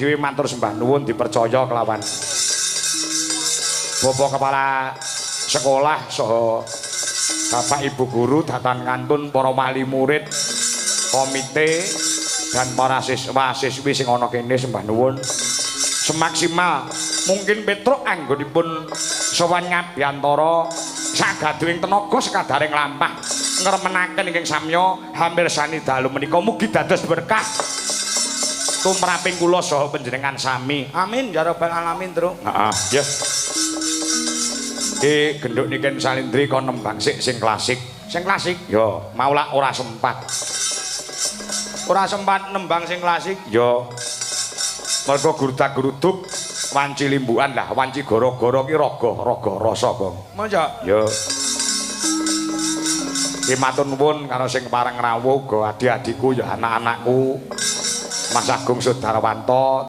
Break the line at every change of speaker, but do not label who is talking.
Dhewe matur sembah nuwun dipercaya kelawan Bapak Kepala Sekolah saha Bapak Ibu guru datan kantun para wali murid, komite, dan para siswa siswi sing ana kene, sembah nuwun. Semaksimal mungkin Petruk anggonipun sowan ngabiyantara sagaduhing tenaga, sekadaring lampah ngremenaken ingkang samya hamirsani dalu menika, mugi dados berkah tumraping kula saha panjenengan sami.
Amin ya rabbal alamin, Truk.
Heeh, ya. Ki genduk Niken Salindri kon nembang sik sing klasik.
Sing klasik?
Yo, mau lak ora sempat.
Ora sempat nembang sing klasik.
Yo. Mergo gurdak-gruduk wanci limbukan lah, wanci gara-gara ki raga, raga rasa, Gong.
Manja.
Yo. Ki matur nuwun karo sing pareng rawuh uga adik-adikku ya anak-anakku. Mas Agung Sudarwanto.